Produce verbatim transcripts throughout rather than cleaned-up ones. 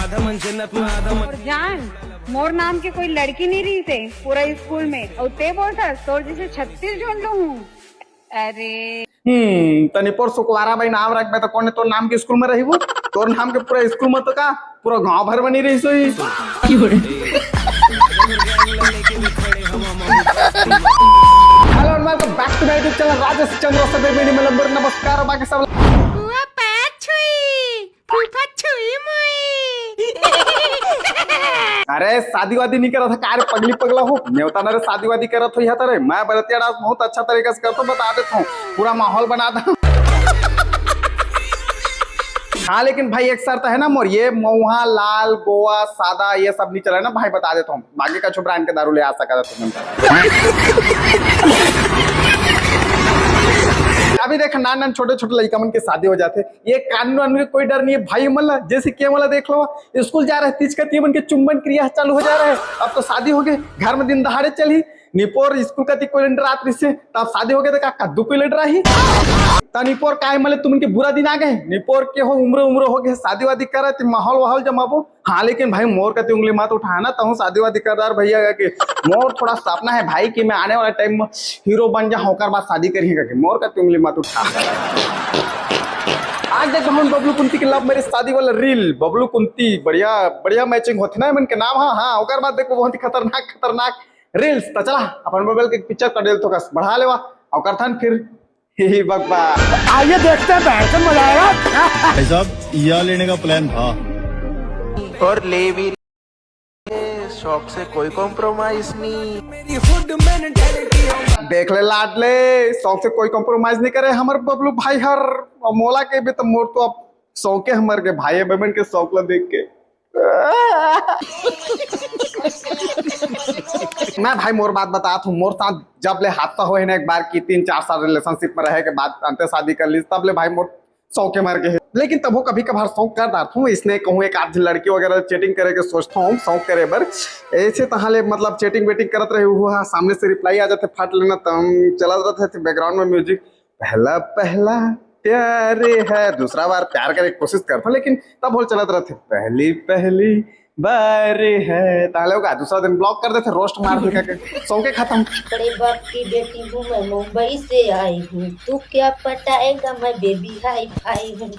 अउ जान, मोर नाम के कोई लड़की नहीं रहिसे पूरा स्कूल में, अउ तें बोलथस तोर जइसे छत्तीस झन लूहूं। अरे। हम्म, त निपोर सुकवारा बाई नाम रखबे त कोन तोर नाम के स्कूल में रहिबो? तोर नाम के पूरा स्कूल में तो का, पूरा गांव भर में नहीं रहिस होही। Hello and welcome back to my YouTube channel Rajesh Chandra. Sub baby में लंबर नमस्कार, बाकी सब हुआ पैर छुई, फूफा छुई मुई। अरे शादी वादी नहीं करत ह का रे पगली पगला हो? नेवता न रे शादी वादी करत हो यहाँ तरे। मैं बरतिया डांस बहुत अच्छा तरीका से करता हूँ, बता देता हूँ, पूरा माहौल बना दा। हाँ लेकिन भाई एक शर्त है ना मोर, ये महुआ लाल गोवा सादा ये सब नहीं चला ना भाई, बता देता हूँ। बाकी का छुपरान के दारू ले आ सकता तुमन। अभी देख नान नान छोटे छोटे लइका मन के शादी हो जाथे, ये कानून वानून के कोई डर नहीं है भाई। मन ला जैसे के मन ला देख लो, स्कूल जा रहे तीज का तीमन के चुंबन क्रिया चालू हो जा रहे। अब तो शादी हो गए, घर में दिन दहाड़े चली। निपोर स्कूल का ती कोई लंडरात रहिसे, तब शादी हो गए तो का कद्दू कोई लंडरा ही? त निपोर काय मले तुमन के बुरा दिन आ गए, निपोर के हो उम्र उम्र हो गए, शादी वादी करा ती माहौल वाहौल जमाबो। हाँ लेकिन भाई मोर कती उंगली मत उठाना, तहूँ शादी वादी करदार भैया के। मोर थोड़ा सपना है भाई कि मैं आने वाला टाइम में हीरो बन जाऊँ, ओकर बाद शादी करिए करके। मोर कती उंगली मत उठा। आज देख हम बबलू कुंती के लव मैरिज शादी वाला रील। बबलू कुंती बढ़िया बढ़िया मैचिंग होती ना मन के नाम। हाँ हाँ, ओकर बाद देखो बहुत ही खतरनाक खतरनाक रील्स। तो चला अपन मोबाइल के पिक्चर का डेल थोकस बढ़ा लेवा और करथन फिर ही बकबा। आइए देखते हैं बहन का मजा आएगा। भाई साहब, या लेने का प्लान था। और ले भी ले, शौक से कोई कॉम्प्रोमाइज नहीं। देख ले लाडले, शौक से कोई कॉम्प्रोमाइज नहीं करे हमर बबलू भाई हर। और मोला के भी तो मोर तो अब शौके हमर के भाई है, बेमन के शौक ला देख के। मैं भाई मोर बात बतात हूँ, मोर साथ जब ले हादसा होए ना एक बार की तीन चार साल रिलेशनशिप में रहे के बाद अंते शादी कर ली, तब ले भाई मोर शौके मर गए। लेकिन तबो कभी कभार शौक कर डारत हूँ, इसने कहूँ एक आध लड़की वगैरह चैटिंग करे के सोचता हूँ शौक करे बर। ऐसे तहाँ ले मतलब चैटिंग वेटिंग करत रहे हुआ, सामने से रिप्लाई आ जाते फट लेना, तब चलत रहते बैकग्राउंड में म्यूजिक। पहला पहला प्यार है, दूसरा बार प्यार करे के कोशिश करता हूँ, लेकिन तब बोल चलत रहते पहली पहली बार है, ताले का दूसरा दिन ब्लॉक कर देते, रोस्ट मार देते, सौ के खत्म। बड़े बाप की बेटी हूँ मैं, मुंबई से आई हूँ, तू क्या पटाएगा, मैं बेबी हाई फाई हूँ।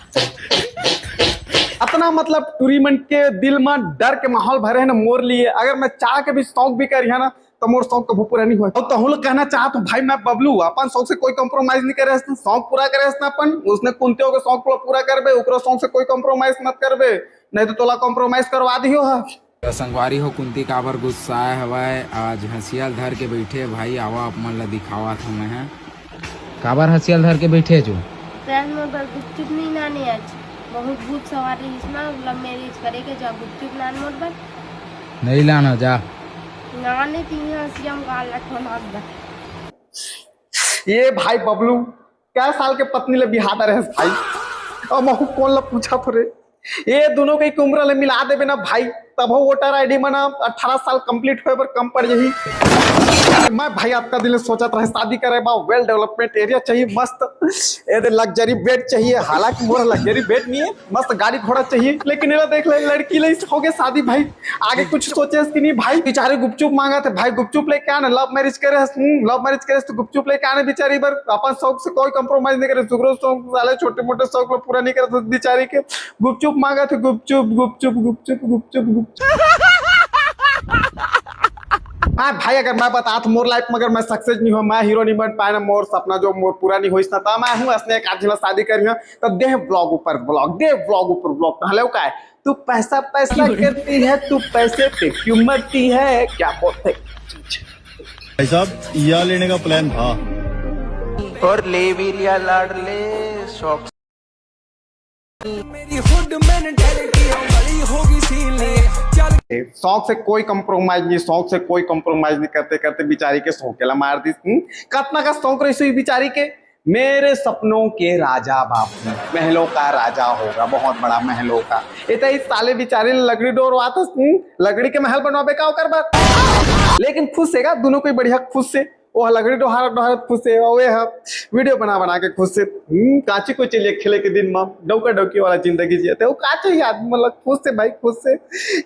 अपना मतलब टूरी मन के दिल में डर के माहौल भरे है ना मोर लिए। अगर मैं चाह के भी शौक भी करिया ना तो मोर शौक कभू पूरा नहीं होय। और तहूँ लोग कहना चाहत हूँ भाई, मैं बबलू अपन शौक से कोई कॉम्प्रोमाइज नहीं करे हसन, शौक पूरा करे हसन अपन। उसने कुंते के शौक ला पूरा करबे, ओकरो शौक से कोई कॉम्प्रोमाइज मत करबे, नहीं तो तोला कॉम्प्रोमाइज करवा दियो हा। संगवारी हो, कुंती काबर गुस्साए हवय? आज हंसिया ल धर के बइठे हे भाई, आवा आप मन ल दिखावत हंव मैं ह। काबर हंसिया ल धर के बइठे हे जो? सर, मोर बर गुपचुप नइ लाने आज। बहुत भूत सवार रहिस ना, लव मैरिज करे के जा गुपचुप लान मोर बर। नइ लाना जा। लाने तिहा हंसिया म गाल ला ठोना बर। ये भाई बबलू, कै साल के पत्नी ले बिहा दे रहे भाई? अब महू कौन ला पूछा थोरे? ये दोनों के उम्र ले मिला देबे ना भाई, तब वोटर आईडी में ना अठारह साल कंप्लीट होए बर कम पड़ जाही। मैं भाई आपका दिल सोचत रहे शादी करे बा, वेल डेवलपमेंट एरिया चाहिए, मस्त ए दे लग्जरी बेड चाहिए, हालांकि मोर लग्जरी बेड नहीं है, मस्त गाड़ी घोड़ा चाहिए, लेकिन एला देख ले लड़की ले हो गए शादी भाई। आगे कुछ सोचे कि नहीं भाई? बेचारे गुपचुप मांगा थे भाई, गुपचुप लेके आने, लव मैरिज करे हस, हम्म, लव मैरिज करे हस तो गुपचुप लेके आने बेचारी बर। अपन शौक से कोई कॉम्प्रोमाइज नहीं करे, सुगरो शौक साले छोटे मोटे शौक ला पूरा नहीं करे तो बेचारी के गुपचुप मांगा थे, गुपचुप, गुपचुप, गुपचुप, गुपचुप, गुपचुप। हाँ भाई, अगर मैं बतात मोर लाइफ में अगर मैं सक्सेस नहीं हो, मैं हीरो नहीं बन पाए ना, मोर सपना जो मोर पूरा नहीं होइस ना, तो मैं हूँ असने एक आदमी ला शादी करिया, तो दे ब्लॉग ऊपर ब्लॉग, दे ब्लॉग ऊपर ब्लॉग, तो हले का है? तू पैसा पैसा करती है, तू पैसे पे क्यों मरती है, क्या बोलते? भाई साहब, या लेने का प्लान था। और ले भी लिया लाडले, शौक। मेरी हुड मेंटालिटी बड़ी होगी सीली। चल शौक से कोई कॉम्प्रोमाइज नहीं, शौक से कोई कॉम्प्रोमाइज नहीं करते करते बेचारी के शौक ला मार दी। हम्म? कतना का शौक रही बेचारी के, मेरे सपनों के राजा बाबू, महलों का राजा होगा, बहुत बड़ा महलों का। इतना इस साले बेचारे लकड़ी डोरवात हस, हम्म? लकड़ी के महल बनवाबे का ओकर बर? लेकिन खुश है का? दोनों कोई बढ़िया खुश से। वो लकड़ी डोहारत डोहारत खुश हे, वो ये ह वीडियो बना बना के खुश हे। हम्म, काची कोची ले खेले के दिन में डौका डौकी वाला जिंदगी जियत हे। वो का चाहिए आदमी, मतलब, खुश हे भाई, खुश हे।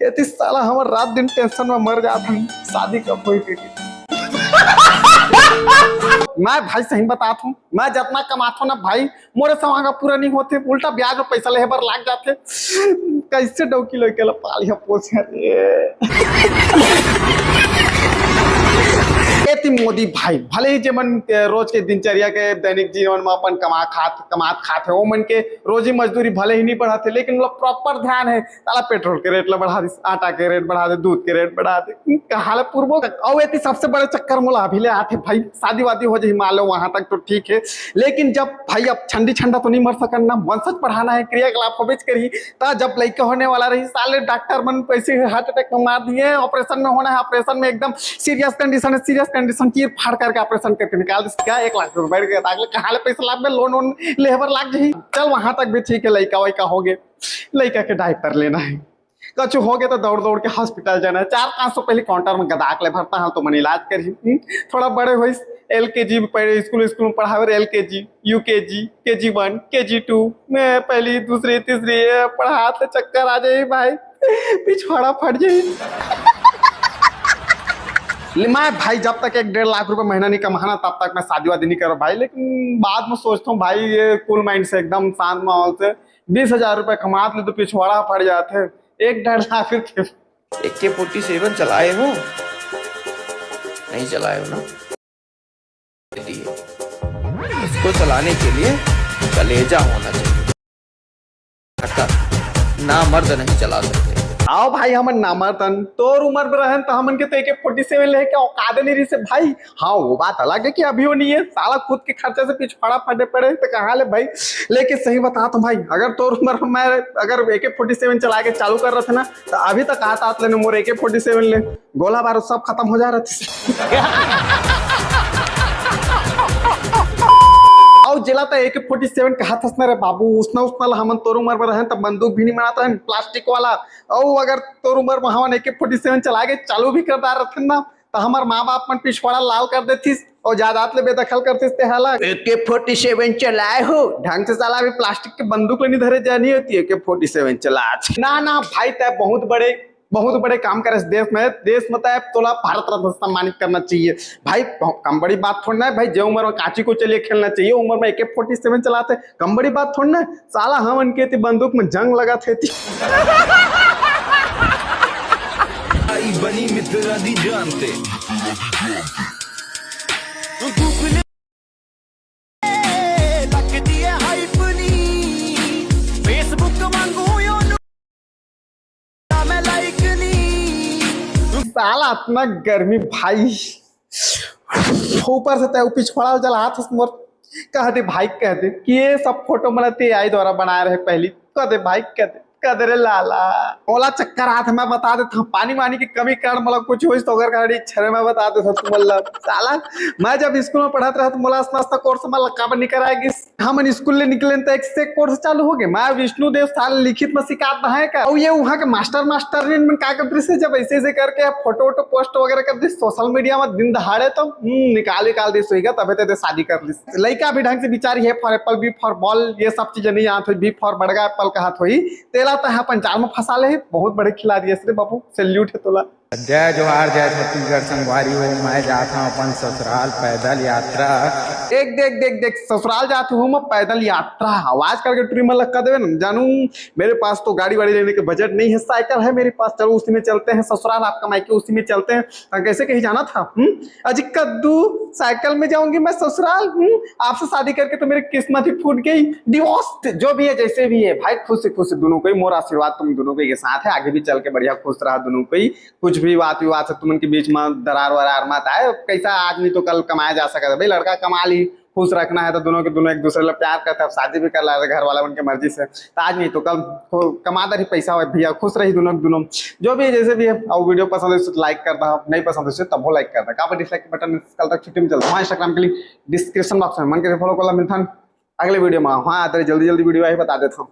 ये तो साला हमर रात दिन टेंशन में मर जात हन, शादी कब होई के। मैं भाई सही बात हूँ, मैं जितना कमात हूँ ना भाई, मोरे सवांगा पूरा नहीं होते, उल्टा ब्याज में पैसा लेहे बर लाग जाते। कैसे डौकी लइका ला पालिया पोसिया रे। ए ती मोदी भाई, भले ही जेमन, ए, रोज के दिनचर्या के दैनिक जीवन में अपन कमा खात, कमात खात हे, वो मन के रोजी मजदूरी भले ही नहीं बढ़ाते, लेकिन मतलब प्रॉपर ध्यान हे, साला पेट्रोल के रेट ला बढ़ा दिस, आटा के रेट बढ़ा दे, दूध के रेट बढ़ा दे, कहाँ ले पुरबो? अउ एती सबसे बड़े चक्कर मोला अभी ले आथे भाई, शादी वादी हो जाही मान लो, वहां तक तो ठीक हे, लेकिन जब भाई अब ठंडी ठंडा तो नहीं मर सकन ना, वंशज बढ़ाना हे, क्रियाकलाप होबेच करही, ता जब लइका होने वाला रही, साले डॉक्टर मन पैसे हार्ट अटैक में मार दिए, ऑपरेशन में होना हे, ऑपरेशन में एकदम सीरियस कंडीशन हे, सीरियस कंडीशन चीर फाड़ करके ऑपरेशन करके निकाल दिस। क्या एक लाख रुपए के दाग ले, कहाँ ले पैसा लाग में, लोन वोन लेहे बर लाग जाही। चल वहां तक भी ठीक हे, लइका वइका हो गे, लइका के डायपर लेना हे, कछु हो गे तो दौड़ दौड़ के हॉस्पिटल जाना हे, चार पाँच सौ पहले काउंटर में गदाक ले भरता हूँ तो मन इलाज करही। हम्म, थोड़ा बड़े होइस, एल के जी में पढ़े, स्कूल स्कूल में पढ़ावे, एल के जी, यू के जी, के जी वन, के जी टू में पहली दूसरी तीसरी ये पढ़ात ले चक्कर आ जाही भाई, पिछवाड़ा फट जाही। ले मैं भाई जब तक एक डेढ़ लाख रुपए महीना नहीं कमाना तब तक मैं शादी वादी नहीं करूँ भाई, लेकिन बाद में सोचता हूँ भाई, ये कूल माइंड से एकदम शांत माहौल से बीस हजार रुपए कमात ले तो पिछवाड़ा फट जाते, एक डेढ़ लाख रुपए। ए के फोर्टी सेवन चलाए हो? नहीं चलाए हो ना? इसको चलाने के लिए कलेजा होना चाहिए। अक्का, ना मर्द नहीं चला सकते। आओ भाई, हमन नामर्दन, तोर उम्र में रहन त हमन के तो ए के फोर्टी सेवन लेहे के औकात नहीं रहिसे भाई। हाँ, वो बात अलग है कि अभी वो नहीं है, साला खुद के खर्चा से पिछवाड़ा फटे पड़े तो कहाँ ले भाई। लेकिन सही बताता हूँ भाई, अगर तोर उम्र में मैं अगर ए के फोर्टी सेवन चला के चालू कर रहा था ना, तो अभी तक हाथ हाथ लेने मोर ए के फोर्टी सेवन ले गोला बारूद सब खत्म हो जा रहा था। अउ जेला त ए के फोर्टी सेवन कहा थस ना रे बाबू, उसना उसना ला हमन तोर उम्र में रहन त बंदूक भी नहीं बनात रहन, प्लास्टिक वाला। अउ अगर तोर उम्र में हमन ए के फोर्टी सेवन चला के चालू भी कर डार रहन ना, त हमर माँ बाप मन पिछवाड़ा लाल कर देथिस अउ जायदाद ले बेदखल करथिस ते हाला। ए के फोर्टी सेवन चलाए हो, ढंग से साला अभी प्लास्टिक के बंदूक ले नहीं धरे जानी होती, ए के फोर्टी सेवन चला। ना ना भाई, तय बहुत बड़े बहुत बड़े काम करे देश में, देश में तय तोला भारत रत्न से सम्मानित करना चाहिए भाई। कम बड़ी बात थोड़ी ना है भाई, जे उम्र में काची को चलिए खेलना चाहिए, उम्र में ए के फोर्टी सेवन चलाते, कम बड़ी बात थोड़ी ना है। साला हमन के ती बंदूक में जंग लगा थे ती। आई बनी मित्रा दी जानते। लगती है हाइप नी, Facebook वांगू यो नु-, मैं लाइक नी। साला इतना गर्मी भाई, ऊपर से तय पिछवाड़ा जला हाथ मोर। कह दे भाई, कह दे कि ये सब फोटो मन ते ए आई द्वारा बनाए रहे पहली। कह दे भाई, कह दे, कह दे रे लाला। ओला चक्कर आत, मैं बता देता हूँ, पानी वानी की कमी कारण मतलब कुछ होइस तो अगर गाड़ी छरे मैं बता देता हूँ तुम मतलब। साला, मैं जब स्कूल में पढ़त रहा तो मोला नाश्ता कोर्स में काबर नहीं कराएगी। हमन स्कूल ले निकलेन त एक से कोर्स चालू हो गे। मैं विष्णु देव साल लिखित में सिखात है का? अउ ये वहाँ के मास्टर मास्टरनी मन का कर दिस, जब ऐसे ऐसे करके फोटो वोटो पोस्ट वगैरह कर दिस सोशल मीडिया में दिन दहाड़े, तो हम्म, निकाल निकाल दिस होइगा, तबे ते शादी कर लिस। लइका भी ढंग से बिचारी A for apple, B for ball, ये सब चीजें नहीं जानत होई, B for बड़गा एप्पल कहत होई, तेला तह अपन जाल में फंसा ले, बहुत बड़े खिलाड़ी है रे बाबू, सैल्यूट है तोला। जय जोहार, जय छत्तीसगढ़ संगवारी हो। मैं जात हूँ अपन ससुराल पैदल यात्रा। देख, देख, देख, देख, ससुराल जात हूँ मैं पैदल यात्रा। आवाज करके टूरी मन लग कर देवे ना जानू। मेरे पास तो गाड़ी वाड़ी लेने के बजट नहीं है, साइकिल है मेरे पास, चलो उसी में चलते हैं ससुराल, आपका मायके उसी में चलते हैं। हाँ, कैसे कहीं जाना था? हम्म? अजी कद्दू, साइकिल में जाऊंगी मैं ससुराल। हम्म? आपसे शादी करके तो मेरी किस्मत ही फूट गई, डिवोर्स। जो भी है, जैसे भी है भाई, खुश से खुश दोनों को ही। मोर आशीर्वाद तुम दोनों को के साथ है, आगे भी चल के बढ़िया खुश रहा दोनों को ही। कुछ भी बात विवाद से तुमन के बीच में दरार वरार मत आए। कैसा आदमी तो कल कमाया जा सकता है भाई, लड़का कमा ली, खुश रखना है तो दोनों के दोनों एक दूसरे ला प्यार करते हैं, अब शादी भी कर ला रहे घर वाला मन के मर्जी से, तो आज नहीं तो कल हो, कमा दर ही पैसा हो भैया, खुश रही दोनों दोनों। जो भी है, जैसे भी है, और वीडियो पसंद है तो लाइक कर दो, नहीं पसंद है तब वो लाइक कर दो, काबर डिसलाइक बटन कल तक छुट्टी में चलता है इंस्टाग्राम के लिए डिस्क्रिप्शन बॉक्स में मन के फॉलो कर ला। मिलता है अगले वीडियो में, हाँ, जल्दी जल्दी वीडियो आई बता देता हूँ।